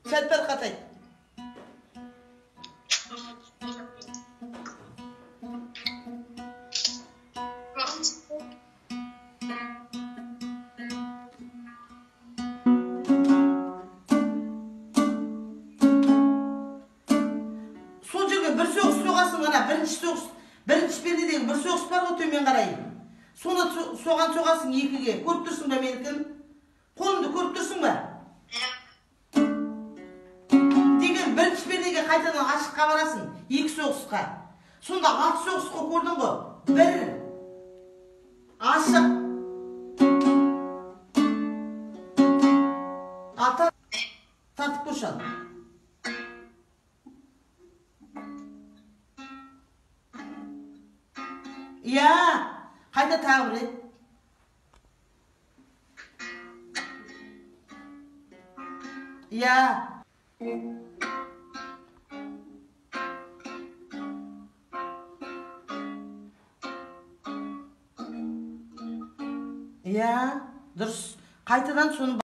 Сәл пәл қатайт. Сол жерге бір соғыс соғасың, ана бірінші соғыс, бірінші пернедегі бір соғыс бар ғой төмен қарай. Соны соған соғасың екіге. Көріп тұрсың ба менікін? Қолымды көріп тұрсың ба? Деген бірінші пернеге қайтадан ашыққа барасың, екі соғысқа. Сонда алты соғысқа көрдің ғой. Бір, ашық, алты, тартып көрші ал. Иә, қайта тағы бір рет. Иә. Иә, дұрыс. Қайтадан соны